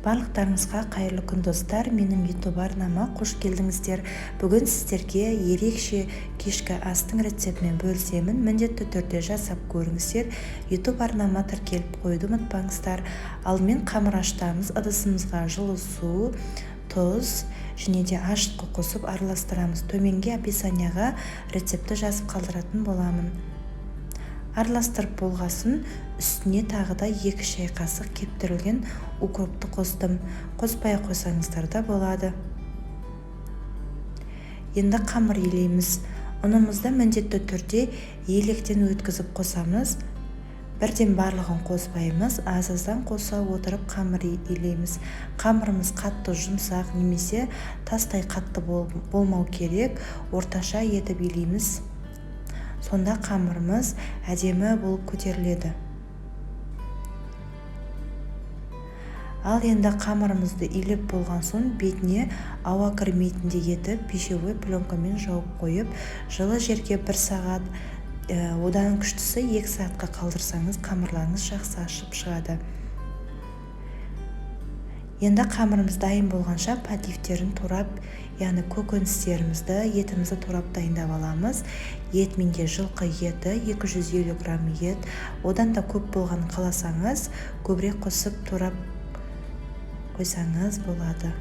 Барлықтарыңызға қайырлы күн, достар! Менің YouTube арнама қош келдіңіздер! Бүгін сіздерге ерекше кешкі астың рецептімен бөлісемін. Міндетті түрде жасап көріңіздер. YouTube арнама тіркеліп қоюды ұмытпаңыздар. Алдымен қамыр ашытамыз. Ыдысымызға жылы су, тұз және де ашытқы қосып араластырамыз. Төменге описанияға рецептті жазып қалдыратын боламын. Араластырып болғасын, үстіне тағы да 2 шай қасық кептірілген укропты қостым. Қоспай қойсаңыздар да болады. Енді қамыр елейміз. Ұнымызды міндетті түрде електен өткізіп қосамыз. Бірден барлығын қоспаймыз, аз-аздан қоса отырып қамыр елейміз. Қамырымыз қатты жұмсақ немесе тастай қатты болмау керек, орташа етіп елейміз. Сонда қамырымыз әдемі болып көтеріледі. Ал енді қамырымызды илеп болған соң, бетіне ауа кірмейтіндей етіп пищевой пленкамен жауып қойып, жылы жерге 1 сағат, одан күштісі 2 сағатқа қалдырсаңыз, қамырларыңыз жақсы ашып шығады. Енді қамырымыз дайын болғанша подливтерін турап, яғни көкөністерімізді, етімізді турап дайындап аламыз. Ет менде жылқы еті, 250 грамм ет. Одан да көп болғанын қаласаңыз, көбірек қосып турап қойсаңыз болады.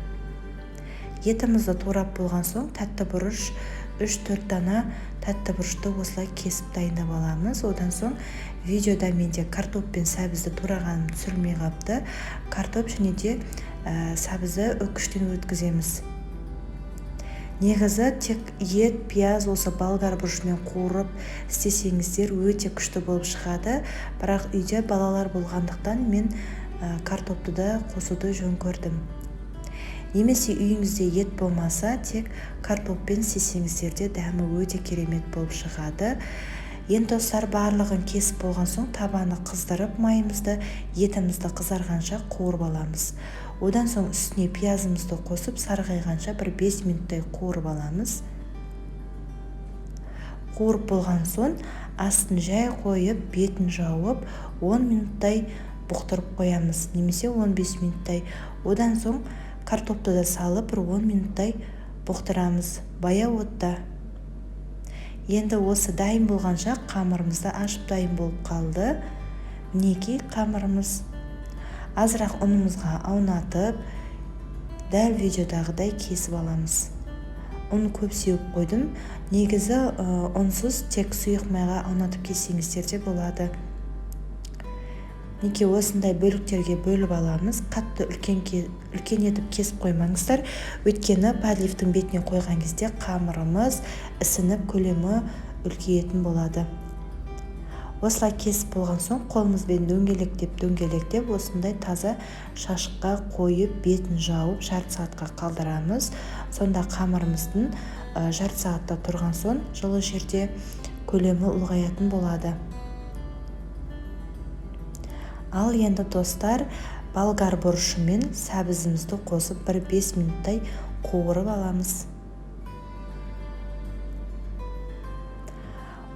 Етімізді турап болған соң, тәтті бұрыш, 3-4 дана тәтті бұрышты осылай кесіп дайындап аламыз. Одан соң видеода менде картоп пен сәбізді турағаным түсірілмей қалыпты. Картоп және де сәбізді үкіштен өткіземіз. Негізі тек ет, пияз, осы болгар бұрышымен қуырып істесеңіздер өте күшті болып шығады. Бірақ үйде балалар болғандықтан мен картопты да қосуды жөн көрдім. Немесе үйіңізде ет болмаса, тек картоппен істесеңіздер де дәмі өте керемет болып шығады. Енді достар, барлығын кесіп болған соң, табаны қыздырып, майымызды, етімізді қызарғанша қуырып аламыз. Одан соң үстіне пиязымызды қосып, сарғайғанша бір 5 минуттай қуырып аламыз. Қуырып болған соң, астын жай қойып, бетін жауып, 10 минуттай бұқтырып қоямыз, немесе 15 минуттай. Одан соң картопты да салып, бір 10 минуттай бұқтырамыз баяу отта. Енді осы дайын болғанша қамырымызды ашып дайын болып қалды. Мінекей қамырымыз. Азырақ ұнымызға аунатып, дәл видеодағыдай кесіп аламыз. Ұн көп сеуіп қойдым. Негізі, ұнсыз тек сұйық майға аунатып кессеңіздер де болады. Мінекей осындай бөліктерге бөліп аламыз. Қатты үлкен етіп кесіп қоймаңыздар. Өйткені подливтің бетіне қойған кезде қамырымыз ісініп, көлемі үлкейетін болады. Осылай кесіп болған соң, қолымызбен дөңгелектеп, дөңгелектеп осындай таза шашыққа қойып, бетін жауып, жарты сағатқа қалдырамыз. Сонда қамырымыздың жарты сағатта тұрған соң жылы жерде көлемі ұлғаятын болады. Ал енді достар, болгар бұрышы мен сәбізімізді қосып бір 5 минуттай қуырып аламыз.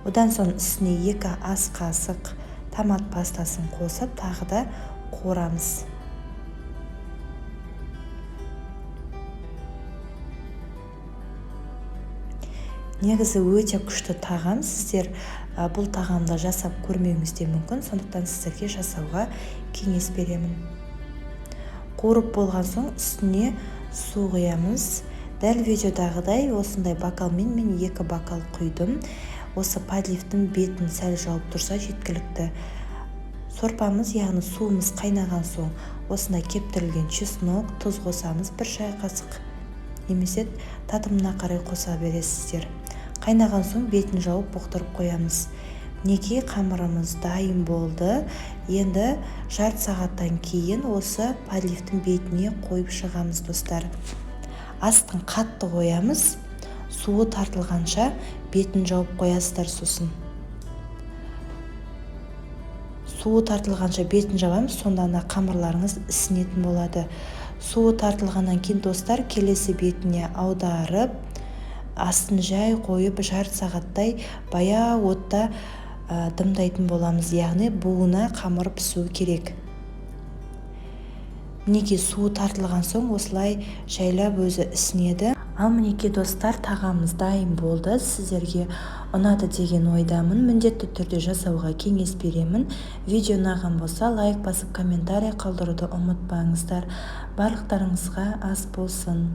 Одан соң үстіне 2 ас қасық томат пастасын қосып, тағы да қуырамыз. Негізі өте күшті тағам. Сіздер бұл тағамды жасап көрмеуіңіз де мүмкін, сондықтан сіздерге жасауға кеңес беремін. Қуырып болған соң үстіне су құямыз. Дәл видеодағыдай осындай бокалмен мен 2 бокал құйдым. Осы подливтің бетін сәл жауып тұрса жеткілікті. Сорпамыз, яғни суымыз қайнаған соң осындай кептірілген чеснок, тұз қосамыз 1 шай қасық, немесе татымына қарай қоса бересіздер. Қайнаған соң бетін жауып бұқтырып қоямыз. Мінекей қамырымыз дайын болды. Енді жарты сағаттан кейін осы подливтің бетіне қойып шығамыз, достар. Астын қатты қоямыз. Суы тартылғанша бетін жауып қоясыздар сосын. Суы тартылғанша бетін жабамыз, сонда ана қамырларыңыз ісінетін болады. Суы тартылғаннан кейін, достар, келесі бетіне аударып, астын жай қойып, жарты сағаттай баяу отта дымдайтын боламыз, яғни буына қамыр пісуі керек. Мінекей, суы тартылған соң осылай жайлап өзі ісінеді. Ал мінекей, достар, тағамымыз дайын болды. Сіздерге ұнады деген ойдамын. Міндетті түрде жасауға кеңес беремін. Видео ұнаған болса, лайк басып, комментарий қалдыруды ұмытпаңыздар. Барлықтарыңызға ас болсын!